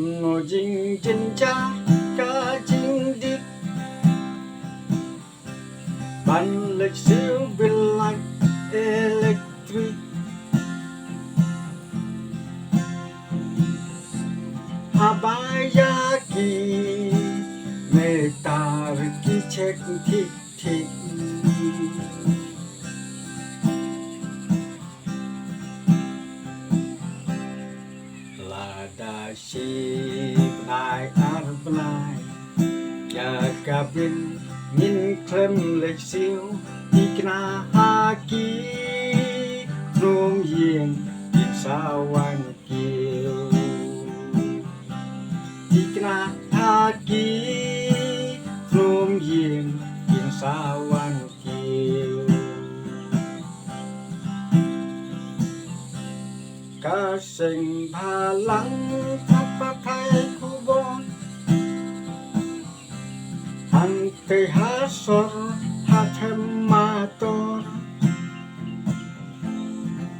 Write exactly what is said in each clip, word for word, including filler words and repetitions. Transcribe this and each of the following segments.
Ngo jingjynjar ka jingdit ban leit siew bill light electric. Haba ïa ki meter ki check thik thik. Lada shi bnai ar bnai ïa ka bill ngin khlem leit siew, thikna ha ki hnong ïing kin sa wan kiew. Thikna ha ki hnong ïing kin sa wan kiew. Ka seng bhalang ka pathai khubor, hangtei ha sor ha them mator.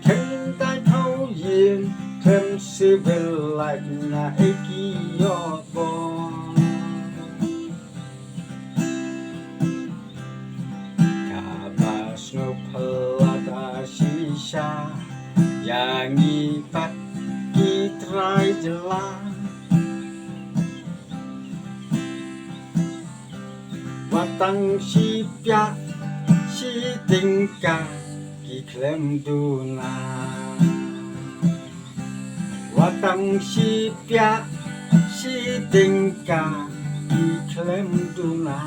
Khlem dei thaw ïing khlem siew bill light na ei ki ïoh bor. Kaba sngewphylla da shisha ïa ngi pat ki trai jylla. Wat tang shi piah shi tyngka ki khlem duna. Wat tang shi piah shi tyngka ki khlem duna.